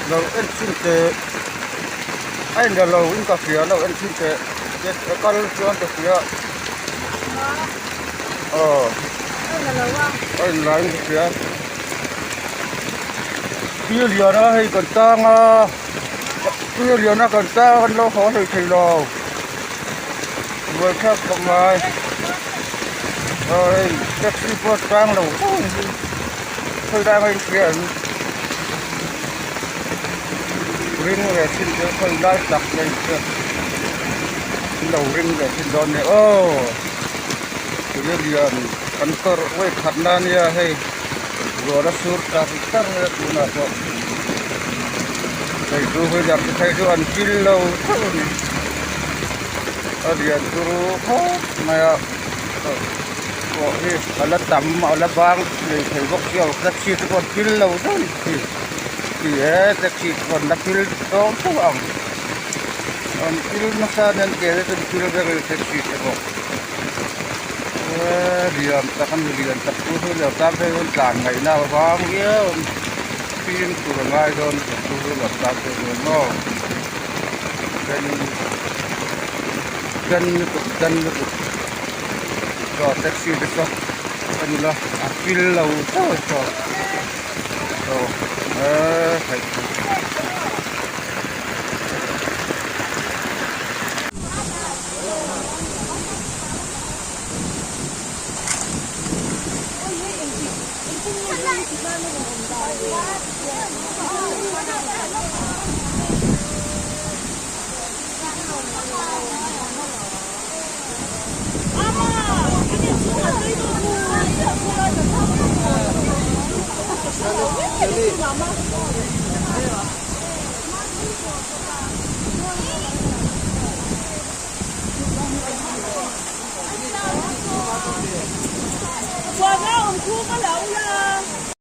Lo en chhin teh a in la lo in ka hria lo en chhin teh a kal chuan ka hria aw a in la in ka hria thil lian a hei kan tang a thil lian a kan tang a kan lo haw hlei thei lo buaithlak khawp mai aw hei taxi pawh a tang lo khawi lai mai hria an ring ve thin chu khawi lai tak mai hria an lo ring ve thin dawn nia aw tui a lian kan tawrh vawi khat na nia hei ruah a sur tak tak mai a tunah pawh hei chu hawi lam te phei chu an kil lo theuh a ni a lian turu khawp mai a. Pawh hi a la tam a la bang lei thei bawk si a taxi te pawh an pil lo dawn si ti e taxi te pawh an la pil dawn tho ang an pil nasa nen ke te chu an pil vek a ni taxi te pawh eee lian tak a ni lian tak chu chu lo tan phei chuan tlan ngaihna a vang viau a fimkhur a ngai dawn chu chu lo tan phei chuan maw den lutuk den lutuk. Chaw taxi te chu a ni lo a fil lo chauh a chaw aw eee theih